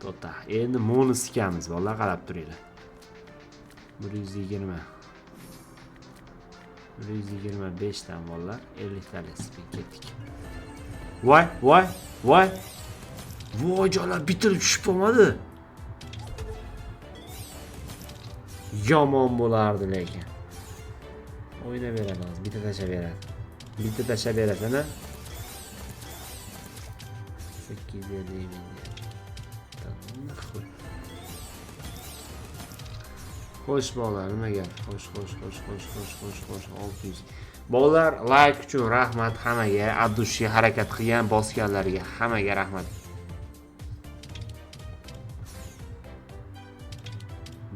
To'xta, endi monus sikamiz, bolalar, qarab turinglar. 120. 125 dan bolalar, 50 talik spin ketdik. Voy, voy, voy. Voy jolar, bitirib tushib qolmadi. Yomon bo'lardi lekin. O'ynab beradi hozir, bitta tashlab beradi. Bitta tashlab berasan, a? 850 ming. Нахуй. Xo'sh bolalar, nima gap? Xo'sh, xo'sh, xo'sh, xo'sh, xo'sh, xo'sh, xo'sh, 600. Bolalar, like uchun rahmat hammaga, от души harakat qilgan, bosganlarga hammaga rahmat.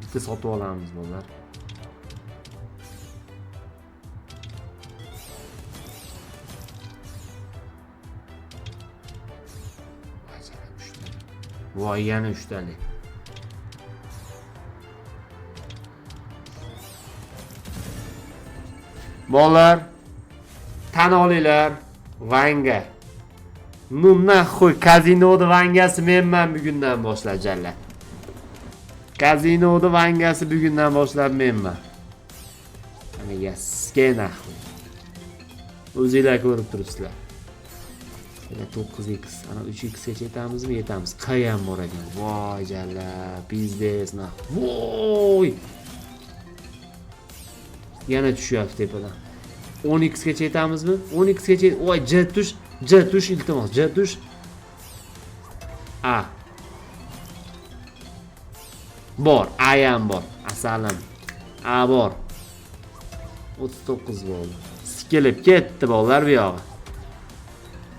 Bitta sotib olamiz bolalar. Voy, jalab, uchtali. Voy, yana uchtali. Bolalar, tan olinglar, Vanga. Ну нахуй, kazinoni Vangasi menman bugundan boshlab jalla. Kazinoni Vangasi bugundan boshlab menman. Nimaga sizga нахуй. O'zinglar ko'rib turibsizlar. Yana 9x, ana 3x gacha yetamizmi? Yetamiz. Qayam bor ekan. Voy jalla, пиздец нахуй. Voy! Yana tushyapti tepadan. 10x gacha yetamizmi? 10x gacha. Voy, J tush, J tush iltimos, J tush. A. Bor, A ham bor. Asalim. A bor. 39 bo'ldi. Sikilib ketdi bolalar bu yog'i.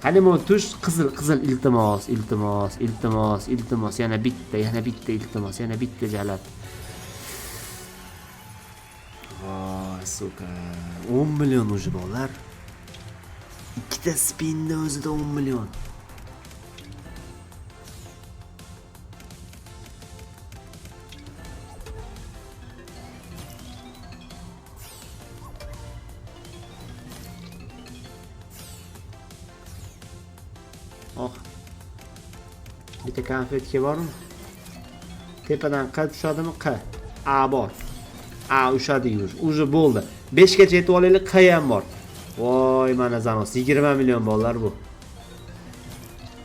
Qani bu tush qizil, qizil iltimos, iltimos, iltimos, iltimos, yana bitta, yana bitta iltimos, yana bitta jalab. Voy, сука. 10 million уже bolalar. Ikkita spinni o'zida 10 million. Oh. Bitta konfetga bormi? Tepadan Q tushadimi? Q. A bor. A ushladik уже. Уже bo'ldi. 5 gacha yetib olaylik, Q ham bor. Voy, mana занос 20 million bolalar bu.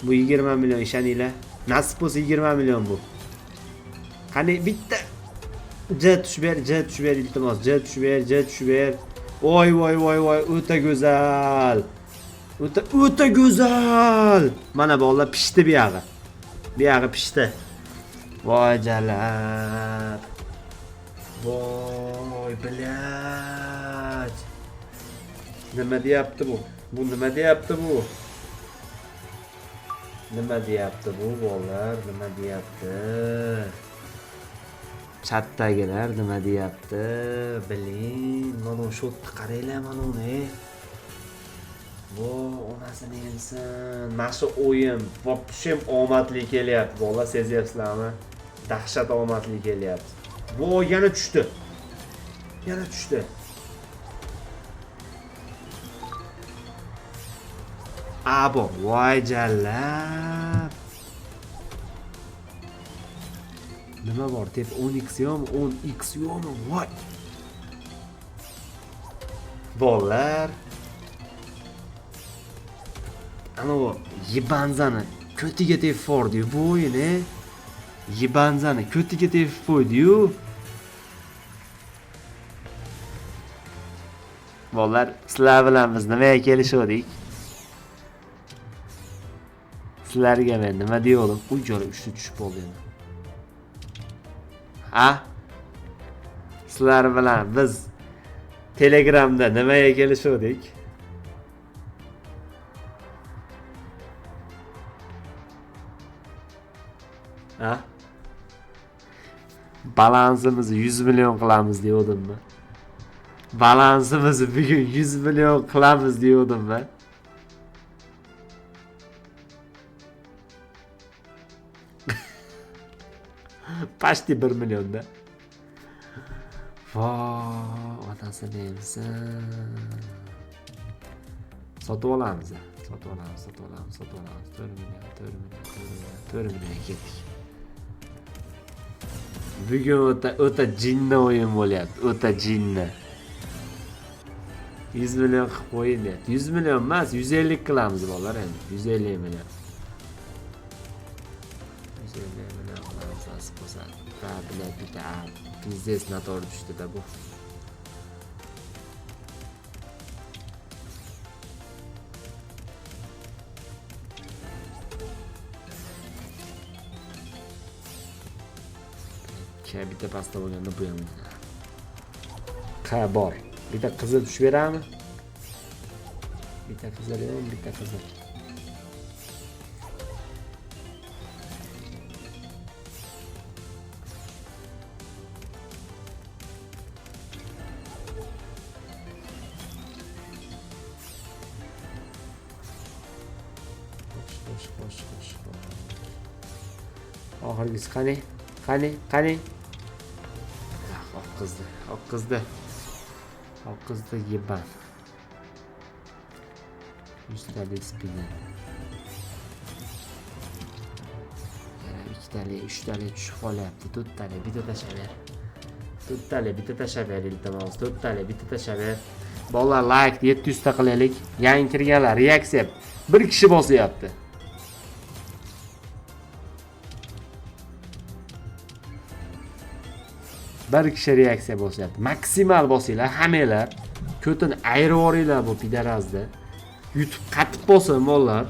Bu 20 million ishoninglar. Nasib bo'lsa 20 million bu. Qani bitta J tushib ber, J tushib ber iltimos, J tushib ber, J tushib ber. Voy voy voy voy, o'ta go'zal. O'ta o'ta go'zal. Mana bolalar pishdi bu yog'i. Bu yog'i pishdi. Voy jalab. Voy, блядь. Nima deyapti bu? Bu nima deyapti bu? Nima deyapti bu bolalar? Nima deyapti? Chatdagilar nima deyapti? Блин, mana shu yerni qaranglar, mana uni. Vo, onasini emsin. Mana shu o'yin вообще omadli kelyapti. Bolalar, sezyapsizlarmi? Dahshat omadli kelyapti. Vo, yana tushdi. Yana tushdi. A bor. Voy jallab. Nima bor? Tep 10x yo'qmi? 10x yo'qmi? Voy. Bolalar. Anavi yebanzani ko'tiga tepib yubordi-yu bu o'yin, e. Yebanzani ko'tiga tepib qo'ydi-yu. Bolalar, sizlar bilan biz nimaga kelishuvdik? Sizlarga men nima degandim? Uy jo'ra uchta tushib qoldi endi. Ha? Sizlar bilan biz Telegramda nimaga kelishuvdik? Ha? Balansimizni 100 million qilamiz deyordimmi? Balansimizni bugun 100 million qilamiz deyordimmi? Почти 1 millionda. Voy, onasini emsin. Sotib olamiz. Sotib olamiz, sotib olamiz, sotib olamiz. 4 million, 4 million, 4 million, 4 million ketdik. Bugun o'ta jinni o'yin bo'lyapti, o'ta jinni. 100 million qilib qo'ying deyapti. 100 million emas, 150 qilamiz bolalar endi. 150 million. 150 million qilamiz nasib bo'lsa. Ha, блядь, bitta pizdes noto'g'ri tushdi-da bu. Bitta pastda bo'lganda bu ham. Q bor. Bitta qizil tushib beradimi? Bitta qizil yo'q, bitta qizil. Xo'sh, xo'sh, xo'sh, xo'sh. Oxirgisi qani? Qani, qani? Oqqizdi, oqqizdi. Oqqizdi yeban. 100 talik spinner. Yana 2 talik, 3 talik tushib qolyapti. 4 talik, bitta tashlab ber. 4 talik, bitta tashlab ber, iltimos. 4 talik, bitta tashlab ber. Bolalar like 700 ta qilaylik. Yangi kirganlar reaksiya bir kishi bosyapti. Bir kishi reaksiya bosyapti. Maksimal bosinglar, hammanglar. Ko'tini ayirib yuboringlar bu pidarazni. YouTube qatib bosin bolalar.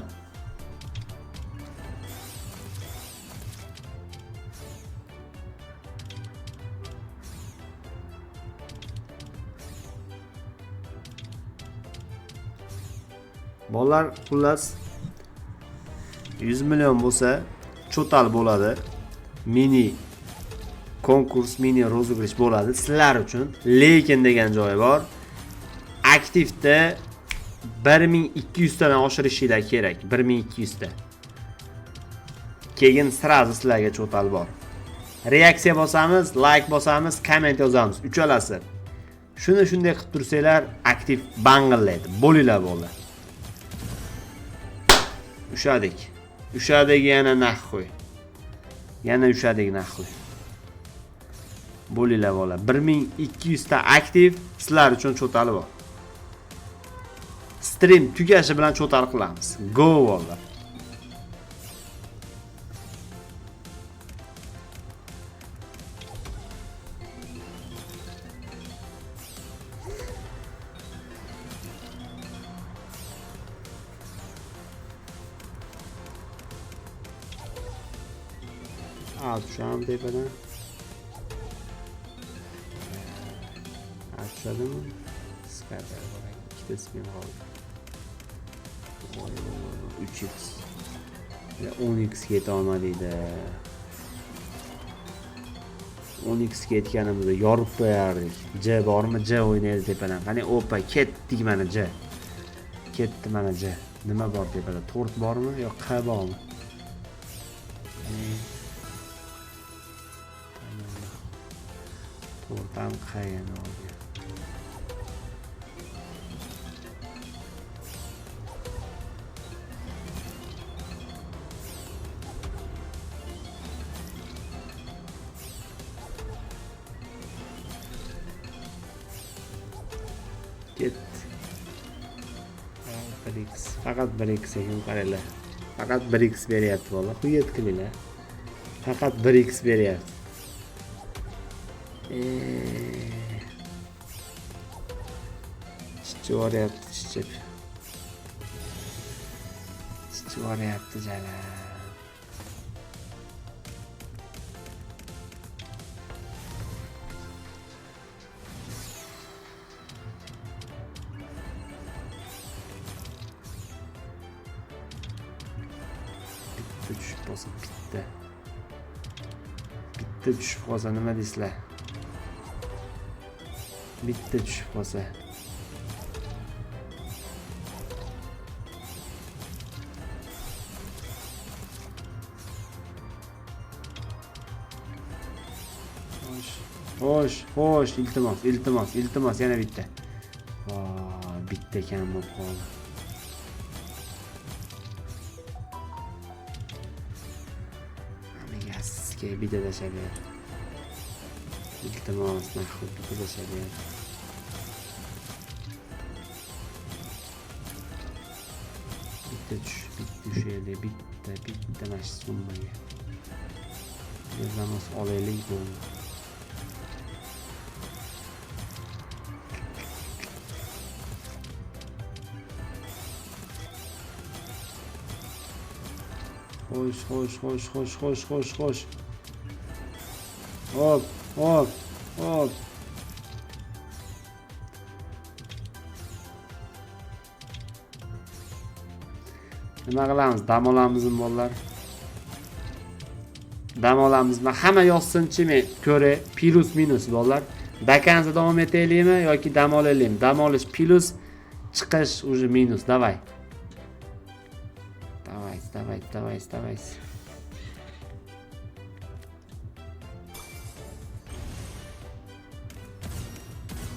Bolalar xullas 100 million bo'lsa cho'tal bo'ladi. Mini konkurs, mini rozыгрыш bo'ladi sizlar uchun. Lekin degan joyi bor. Aktivda 1200 tadan oshirishinglar kerak. 1200 ta. Keyin sразу sizlarga cho'tal bor. Reaksiya bosamiz, like bosamiz, komment yozamiz. Uchalasi. Shuni shunday qilib tursanglar, aktiv bang'illaydi. Bo'linglar bolalar. Ushadik. Ushadik yana nahxoy. Yana ushadik nahxoy. Bo'linglar bola. 1200 ta aktiv sizlar uchun cho'tali bor. Stream tugashi bilan cho'tal qilamiz. Go bolalar. A tushamiz tepadan. A tushadimi? Skater bor ekan. Ikkita spin qoldi. Voy, voy, voy, 3x. Ya 10x keta olmadik-da. 10x ketganimizda yorib qo'yardik. J bormi? J o'ynaydi tepadan. Qani, opa, ketdik mana J. Ketdi mana J. Nima bor tepada? To'rt bormi yo Q bormi? To'rt ham Q yana olgan. Ketdi. 1x. Faqat 1x ekan qaranglar. Faqat 1x beryapti bola. Xuyat qilinglar. Faqat 1x beryapti. Chichib yuboryapti, chichib. Chichib yuboryapti jalab. Bitta tushib qolsa, bitta. Bitta tushib qolsa nima deysizlar? Bitta tushib qolsa. Xo'sh, xo'sh, xo'sh, iltimos, iltimos, iltimos, yana bitta. Voy, bitta kam bo'lib qoldi. Bitta tashlab ber. Iltimos, nahot bitta tashlab. Bitta tush, bitta tushaylik, bitta, bitta mana shu summaga. Bir zanos olaylik bo'ldi. Xo'sh, xo'sh, xo'sh, xo'sh, xo'sh, xo'sh, xo'sh. Hop, hop, hop. Nima qilamiz? Dam olamizmi bolalar? Dam olamizmi? Hamma yozsinchi, men ko'ray, plus minus bolalar. Dakanza davom etaylikmi yoki dam olaylikmi? Dam olish plus, chiqish уже minus. Давай. Давай, давай, давай, давай.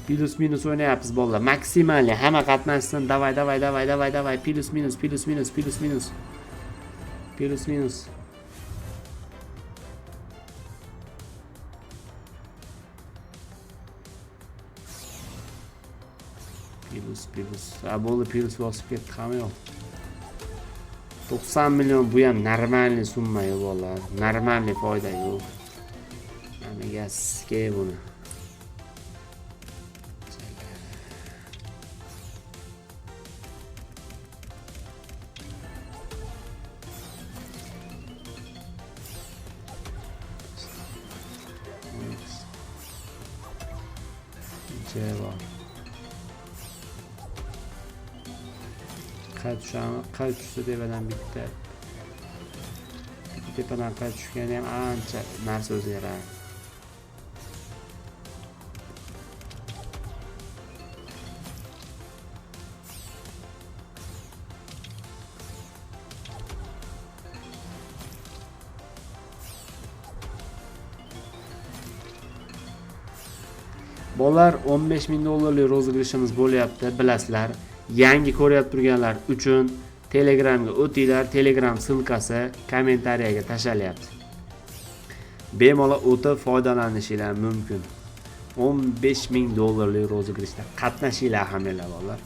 Plus minus o'ynayapmiz bolalar. Maksimalni hamma qatnashsin. Davay, davay, davay, davay, davay. Plus minus, plus minus, plus minus. Plus minus. Plus plus. Ha, bo'ldi, plus bosib ketdi, hamma yo'q. 90 million bu ham normalniy summa yo'q bolalar. Normalniy foyda yo'q. Nimaga sizga buni? Qay tushsa tepadan bitta. Bitta tepadan qay tushgani ham ancha narsa o'zgaradi. Bolalar 15 ming dollarlik rozыгрышimiz bo'lyapti, bilasizlar. Yangi ko'ryapti turganlar uchun Telegramga o'tinglar, Telegram ссылкasi kommentariyaga tashlalyapti. Bemalol o'tib foydalanishinglar mumkin. 15 ming dollarlik rozыгрышda qatnashinglar hammanglar bolalar.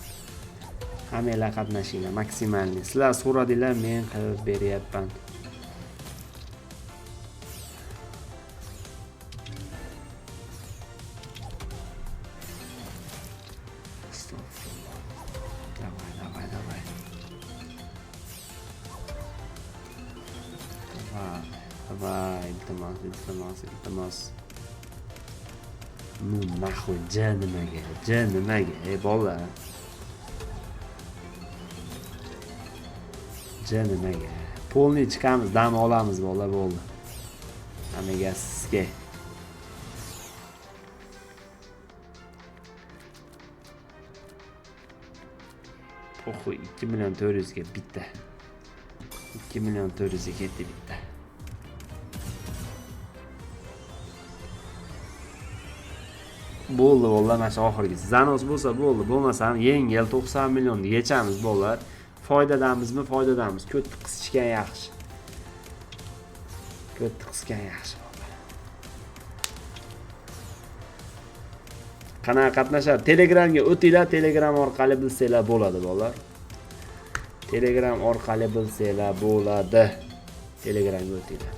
Hammanglar qatnashinglar maksimalni. Sizlar so'radinglar, men qilib beryapman. Давай, iltimos, iltimos, iltimos. Ну нахуй, J nimaga? J nimaga? Ey bola. J nimaga? Polni chiqamiz, dam olamiz bola, bo'ldi. Hammaga sizga. Poxuy, 2 million 400 ga bitta. 2 million 400 ga ketdi bitta. Bo'ldi bolalar, mana shu oxirgisi. Zanos bo'lsa bo'ldi, bo'lmasa ham yengil 90 millionni yechamiz bolalar. Foydadamizmi? Foydadamiz. Ko'tni qisishgan yaxshi. Ko'tni qisgan yaxshi bolalar. Qanaqa qatnashadi? Telegramga o'tinglar, Telegram orqali bilsanglar bo'ladi bolalar. Telegram orqali bilsanglar bo'ladi. Telegramga o'tinglar.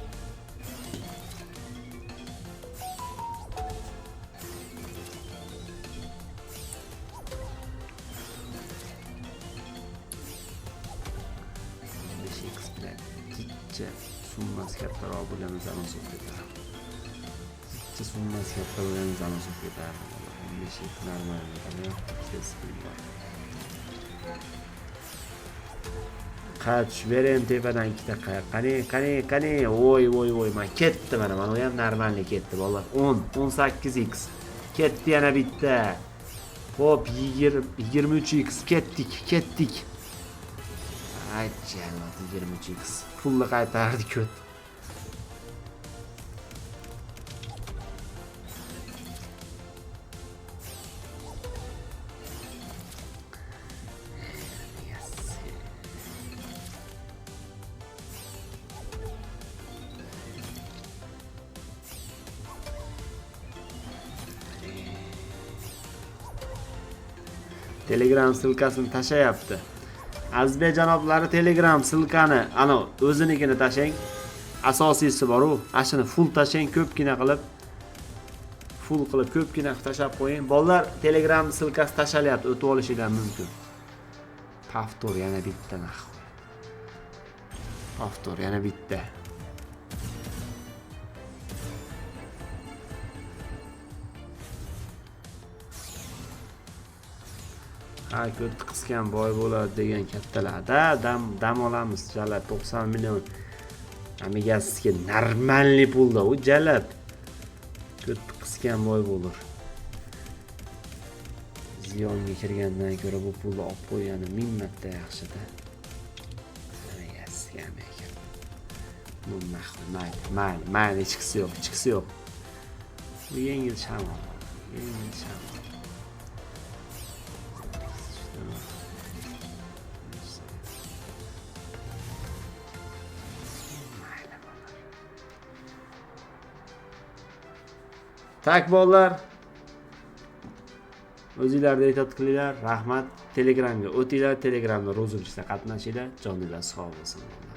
Summasi kattaroq bo'lgan zanos bo'lib ketardi. Jicha summasi katta bo'lgan zanos bo'lib ketardi. 15 x normal bor. Qach bering tepadan ikkita qani, qani, qani. Voy, voy, voy, mana ketdi mana, mana u ham normalni ketdi bolalar. 10, 18 x. Ketdi yana bitta. Xo'p, 23 x ketdik, ketdik. Aytjalmat 23 x. Pulni qaytardi ko't. Telegram ссылка sini tashlayapti. Azizbek janoblari Telegram ссылка ni ana o'zinikini tashlang. Asosiysi bor-u, ashuni full tashlang, ko'pgina qilib. Full qilib ko'pgina tashlab qo'ying. Bolalar Telegram ссылка si tashlalyapti, o'tib olishinglar mumkin. Повтор yana bitta нахуй. Повтор yana bitta. Ha, ko'rt qisgan boy bo'ladi degan kattalarda dam olamiz jalab 90 million. Amigasizga нормальный pulda u jalab. Ko'rt qisgan boy bo'lar. Ziyonga kirgandan ko'ra bu pulni olib qo'ygani 1000 marta yaxshida. Amigasizga amiga. Bu nahvi, mayli, mayli, mayli, hechqisi yo'q, hechqisi yo'q. Bu yengil shamol. Yengil shamol. Mayli bolalar. Так bolalar. O'zingizlarda ehtiyot qilinglar. Rahmat. Telegramga o'tinglar, Telegramda rozыгрыш da qatnashinglar. Joninglar sog' bo'lsin bolalar.